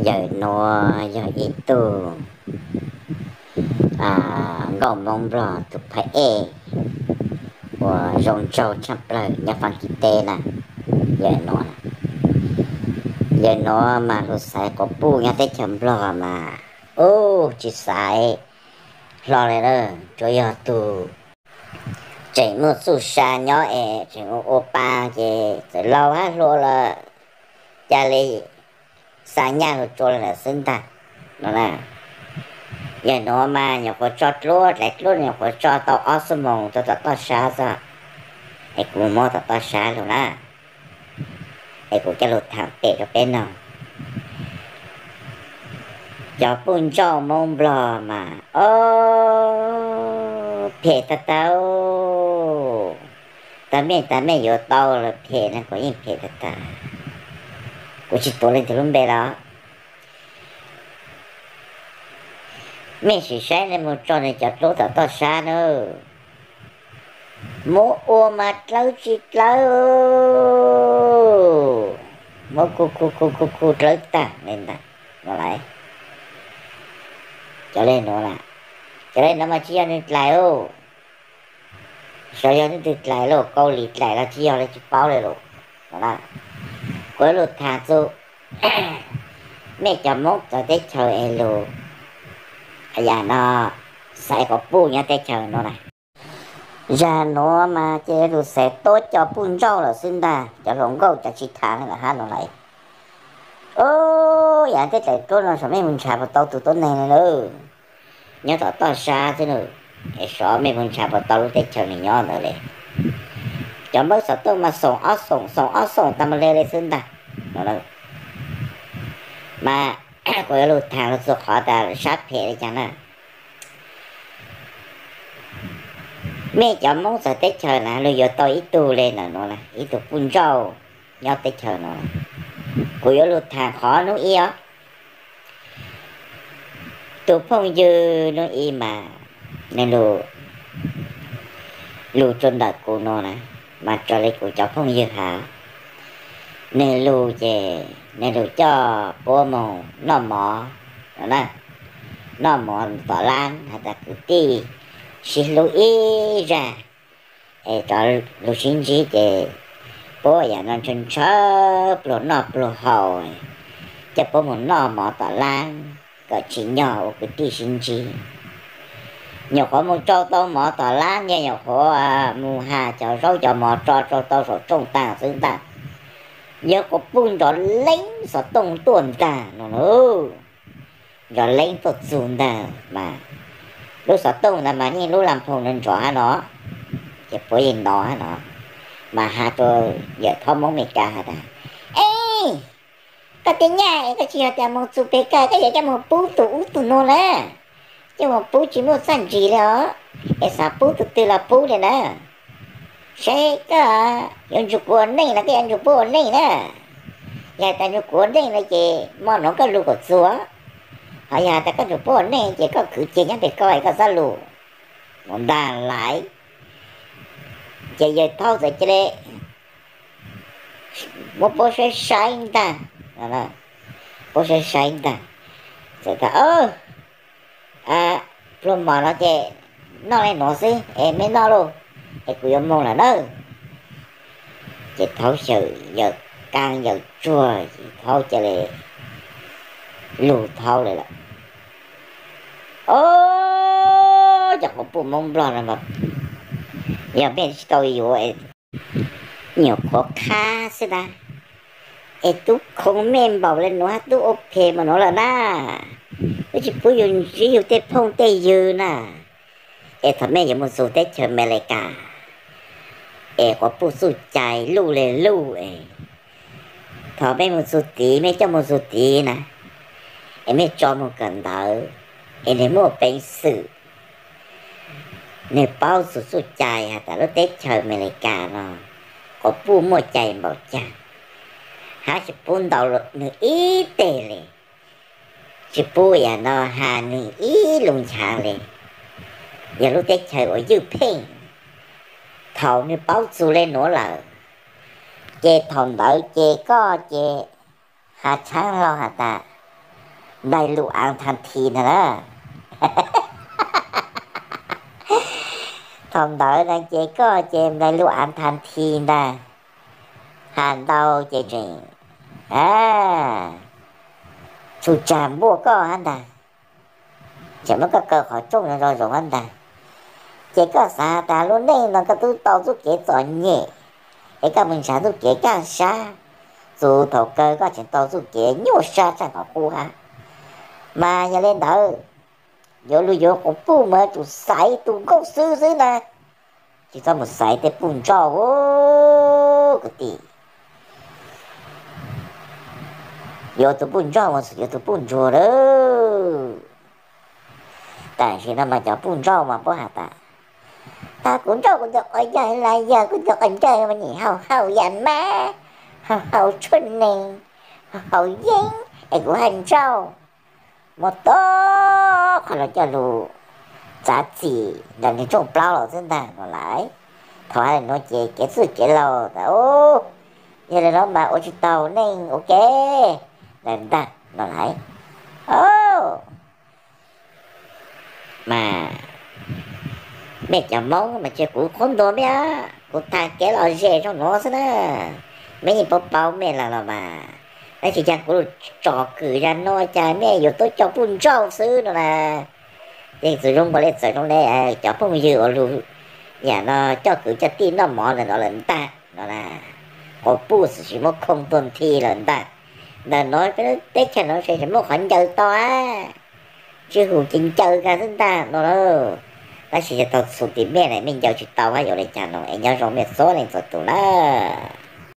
Yawm nuav yog ib tug nkauj Moob Nplog tus phab ej uas zoo nraug tshaj plawg nyob Faab Kis teb na. Yawm nuav, yawm nuav mas lug xaiv quas puj nyob teb chaws Nplog mas ub tsis xaiv hlo le na, tsuas yog tug tseem muaj txuj sa nyob es tseem ua ua pa ces txawm laug hab hluas lawm, ca le xa nyaj lug tsua le lawm xwb ntag no na. Yawm nuav mas nyuam qhuav tso dluab dlaim dluab, nyuam qhuav tso tau ob xuab moos rua tom toj sab xwb, es kuv muab tom toj sab lug na, es kuv coj lug thaam pem rua peb noog. Cov puj nrauj Moob Nplog mas ob phem tag tag, tag mej tag mej yuav tau lawm phem na, kuv yeej phem tag tag. Kuv tsis tuav leej twg lub npe los, mej sim saib nej moog tso nwg cov dluab tom toj sab na, muab ua mas dlawb tsis dlawb, muab khu khu khu khu khu dlawb tag le ntag. Cov le nuav, cov le nuav mas tsis yog nwg dlaim lauj, xyov yog leej twg dlaim lauj, Kaus Lim dlaim los tsis yog le tsis paub le lauj. Kuv yuav lug thaam txug mej cov Moob txawv teb chaws es lug yam no xaiv quas puj nyob teb chaws nuav na. Zag nuav mas ces lug xaiv tuab cov puj nrauj lawm xwb ntag, cov hluas nkauj cov tsis thaam le lawm hab nuav lawm. Ub, yam tej dlaim dluab no saum mej moog ntshav puas tau tug tuab neeg le lawm. Nyob tom toj sab xwb na, es xyov mej moog ntshav puas tau lub teb chaws nwg nyob ntawd le. Cov npawb xov tooj mas xoom ob xoom xoom ob xoom tag mas le le xwb ntag. Mas kuv yuav lug thaam lug txug qhov tas sab phem le caag na. Mej cov Moob txawv teb chaws na lug yuav tau ib tug le ntawm nuav, ib tug puj nrauj nyob teb chaws nuav. Kuv yuav lug thaam qhov nub ib os. Tus phooj ywg nub ib mas nwg lug, lug rua ntawm kuv nuav na, mas raws le kuv cov phooj ywg has, nwg lug ces nwg lug coj puab moog noj mov, noj mov tom lab has tas kwv tij sib hlub ib zag es rov lug sib ntsib ces puab yam no ntshaw ntshaw pluag noj pluag haus, coj puab moog noj mov tom lab kom tsim nyog ua kwv tij sib ntsib. Nyuam qhuav moog tsau tau mov tom lab ntag, nyuam qhuav moog has cov zaub cov mov tso tsau tau saum rooj taag xwb ntag, yog quas puj nrov leeb xov tooj tuaj ntaag no lauj. Nrov leeb tuaj txug ntaag mas lub xov tooj ntawd mas yeej lub las phoo nrov hab no, ces puab yeej nov hab no, mas has rua yawm thaub Moob Amelikas has tas, Ej, koj tej nyaj es koj tsis yog tas moog txug peg kag, koj yog coj moog pub tug ub tug nuav na, coj moog pub tsis muaj txaj ntsig le os, es xav pub tug twg los pub le na. Saib koj yuav nrug kuv ua neej los koj yuav nrug puab ua neej na. Yog tas nrug kuv ua neej no ces moj nuav koj lug kom txuag, ho yog tas koj nrug puab ua neej ces koj khwv ceg nyob peg koj es koj txhob lug. Mus ntaag laiv, ces yawg thaub txawm cia li muab puab saib saib ntaag, puab saib saib ntaag, txawm tas, Pluag mom no ces noj le nuav xwb es mej noj lauj, es kuv yuav moog lawm nawb. Ces thaub xyaw yawm kaab yawm tsuag, thaub ca le lug thaub le lawm. Ob, cov quas puj Moob Nplog no, yog mej tsis tau yuav, nyuam qhuav qhab xwb na, es tub khoo mej npaum le nuav hab tub ua phem npaum nuav lawm na, wb tsis pub yug ntsib yug tej phooj tej ywg na. Es thaum mej yuav moog txug teb chaws Amelikas, es quas puj txuj cai luj le luj es, thaum mej moog txug tid, mej coj moog txug tid na, es mej tso moog kawm ntawv, es nwg muaj peev xwm, nwg paub txug txuj cai has tas lub teb chaws Amelikas no quas puj muaj cai npaum caag, hab tsis pub ntaus nwg ib teg le, tsis pub yam no has nwg ib lug nchaav le. Yog lub teb chaws uas ywj pheej, thaum nwg paub txug le nuav lawm, ces thaum ntawd ces koj ces has tshaav hlau has tas, nplai lus av thas thi ntag na. Thaum ntawd na ces koj ces nplai lus av thas thi ntag, has ntau ces tseem tsuj tsag npuaj koj hab ntag, tseem muab koj kaw qhov rooj zoo zoo hab ntag. Ces koj xav tas lub neej no koj twb tau txuj kev txom nyem, es koj mus nrhav txuj kev kaj sab, txug thaum kawg koj tseem tau txuj kev nyuaj sab tshaj qhov qub hab. Mas yog le ntawd, yuav lug yuav quas puj mas yuav tsum xaiv tus nkauj xwb xwb na, tsis txhob mus xaiv tej puj nrauj kwv tij. Yuav tus puj nrauj mas xum yuav tus puj ntsuag lawm. Tam sim no mas cov puj nrauj mas puab has tas, tas kuv nrauj kuv tus quas yawg los yog kuv tus quas nraug mas nim haus haus yam mab, haus haus tshuaj nees, haus yeeb es kuv haj nrauj. Muab tau qhov los coj lug txav txim ntawm neeg rooj plaub los xwb ntag no lawm. Thaum hais li nuav ces kev txwj kev laug tas, yog li no mas ua tsis tau neej ua ke lawm ntag no lawm. Mas mej cov Moob mas ces kuv qhuab ntuas mej, kuv tag kev lom zem zoo nuav xwb na, mej yeej paub paub mej lawm los mas. Tab sis cas kuv lug tsom kwm zag no cas mej yuav tuaj coj puj nrauj xwb no na. Yeej txawm zoo npaum le txawm zoo le cov phooj ywg uas lug yam no coj kwv coj tij noj mov ntawm no lawm ntag no na. Quas puj xwm tsis muab khoo tuag nthi lawm ntag. Ntawm no peb lub teb chaws no tseem muaj qhov ncaws tau a, tsis hum ces ncaws kag xwb ntag no lauj. Tab sis yog tau txhum tim mej na mej ncaws tsis tau hab yuav le caag no es nyob zoo mej txhua leej txhua tus nawb.